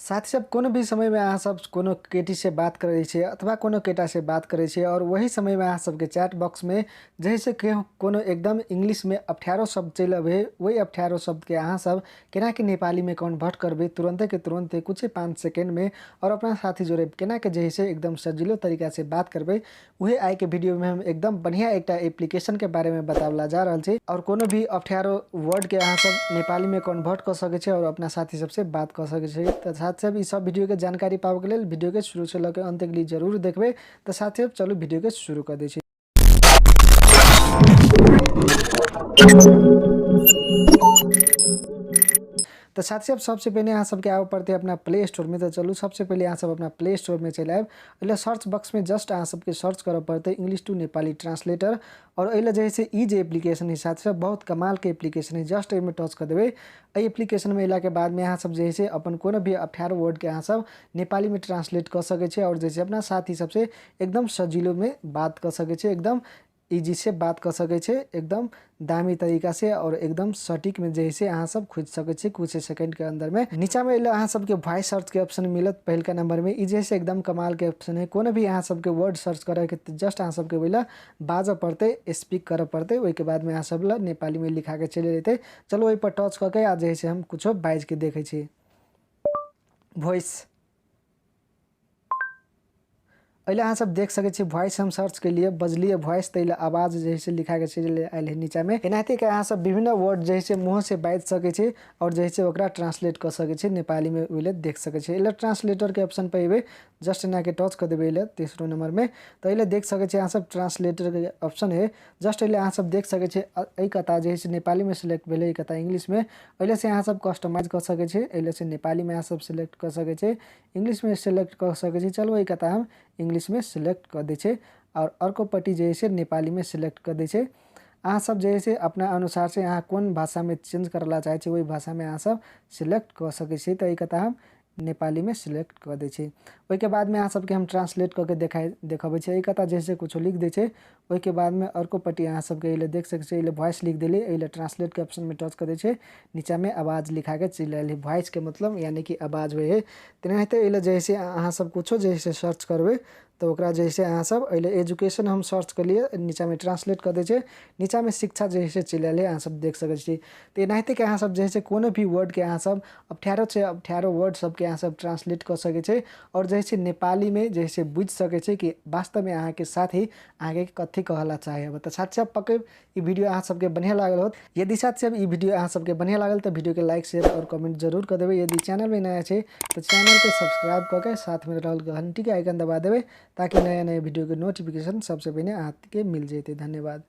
साथ सब कोनो भी समय में अहाँ सब कोनो केटी से बात करै छियै अथवा कोनो केटा से बात करै छियै और वही समय में अहाँ सबके चैट बॉक्स में जैसे कोनो एकदम इंग्लिश में अठारह शब्द चलि अबै है, वही 18 शब्द के अहाँ सब केना के नेपाली में कन्वर्ट करबै तुरंते के तुरंते कुछ 5 सेकेंड में और अपना साथी जोड़े केना के जैसे एकदम सजिलो तरीका से बात करबै। वही आइ के वीडियो में हम एकदम बढ़िया एक एप्लीकेशन के बारे में बतावला जा रहल छी और कोनो भी 18 वर्ड के अहाँ सब नेपाली में कन्वर्ट कर सकै छी और अपना साथी सबसे बात कर सकै छी। तो साथ सब सब वीडियो के जानकारी पावे के लेल वीडियो के शुरू से लके अंत के लिए जरूर देखबै। तो साथ सब चलू वीडियो के शुरू कर दै छी। तो साथ सब सबसे पहले अहाँ सबके आबऽ पड़तै अपना प्ले स्टोर में। तो चलू सबसे पहले अहाँ सब अपना प्ले स्टोर में चलि आयब। एहि सर्च बॉक्स में जस्ट अहाँ सबके सर्च करऽ पड़तै इंग्लिश टू नेपाली ट्रांसलेटर और एहि जे है ई जे एप्लीकेशन है साथ सब बहुत कमाल के एप्लीकेशन है। जस्ट एहिमे टच कर देबै। एहि एप्लीकेशन में अयलाके बाद में अहाँ सब जे है अपन कोनो भी 18 वर्ड के अहाँ सब नेपाली में ट्रांसलेट कऽ सकै छी और जैसे अपना साथी सबसे एकदम सजिलो में बात कऽ सकै छी, एकदम इजी से बात कऽ सकै छी, एकदम दामी तरीका से और एकदम सटीक में जे है अहाँ सब खोजि सकै छी कुछ सेकंड के अंदर में। नीचा में अयला अहाँ सबके वॉइस सर्च के ऑप्शन मिलत पहिलका नंबर में। ई जे है एकदम कमाल के ऑप्शन है। कोनो भी अहाँ सबके वर्ड सर्च करे के जस्ट अहाँ सबके ओहि ला बाजऽ पड़तै, स्पीक करऽ पड़तै, ओहिके बाद में अहाँ सब ला नेपाली में लिखा के चलि जेतै। चलू ओहि पर टच कऽ के आ जे है हम कुछो बाजि के देखै छी। वॉइस एहि अहाँ सब देख सकै छी, वॉइस हम सर्च केलिए, बजलिए वॉइस, तऽ एहि आवाज जे है लिखा के चलि आयल है नीचा में। एनाहिते के अहाँ सब विभिन्न वर्ड जे है मुँह से बाजि सकै छी और जे है ओकरा ट्रांसलेट कऽ सकै छी नेपाली में, ओहि लेल देख सकै छी। एहि ट्रांसलेटर के ऑप्शन पर एबै, जस्ट एना के टच कऽ देबै एहि तीसरो नंबर में। तऽ एहि देख सकै छी अहाँ सब ट्रांसलेटर के ऑप्शन है। जस्ट एहि अहाँ सब देख सकै छी एहि कता जे है नेपाली में सिलेक्ट भेलै, एहि कता इंग्लिश में। एहि से अहाँ सब कस्टमाइज कऽ सकै छी, एहि से नेपाली में अहाँ सब सिलेक्ट कऽ सकै छी, इंग्लिश में सिलेक्ट कऽ सकै छी। चलू एहि कता हम इंग्लिश में सिलेक्ट कऽ दै छी और अर्कोपट्टि जे है नेपाली में सिलेक्ट कऽ दै छी। अहाँ सब जे है अपना अनुसार से अहाँ कोन भाषा में चेंज करऽ ला चाहै छी ओहि भाषा में अहाँ सब सिलेक्ट कऽ सकै छी। तऽ एहि कता हम नेपाली में सिलेक्ट कऽ दै छी। ओहिके बाद में अहाँ सबके हम ट्रांसलेट कऽ के देखबै छी। एहि कता जे है कुछो लिख दै छै, ओहिके बाद में अर्कोपट्टि अहाँ सबके एहि देख सकै छी, एहि वॉइस लिख देली, एहि ट्रांसलेट के ऑप्शन में टच कऽ दै छै, नीचा में आवाज लिखा के चलि आयल है। वॉइस के मतलब यानी कि आवाज होइ है। तेनाहिते एहि जे है अहाँ सब कुछो जे है सर्च करबै तऽ ओकरा जे है अहाँ सब एहि एजुकेशन हम सर्च केलिए, नीचा में ट्रांसलेट कऽ दै छै, नीचा में शिक्षा जे है चलि आयल है, अहाँ सब देख सकै छी। तऽ एनाहिते के अहाँ सब जे है कोनो भी वर्ड के अहाँ सब 18 से 18 वर्ड सबके अहाँ सब ट्रांसलेट कऽ सकै छी और जे है नेपाली में जे है बुझि सकै छी कि वास्तवमे अहाँके साथी अहाँके कथी कहला चाहे। तऽ साथी सब पक्के ई वीडियो अहाँ सबके बढ़िया लागल होत। यदि साथी सब ई वीडियो अहाँ सबके बढ़िया लागल तऽ वीडियो के लाइक शेयर और कमेंट जरूर कऽ देबै। यदि चैनल में नया छै तऽ चैनल के सब्सक्राइब कऽ के साथ में रहल घंटी के आइकन दबा देबै ताकि नया नया वीडियो के नोटिफिकेशन सबसे पहिने अहाँके मिल जेतै। धन्यवाद।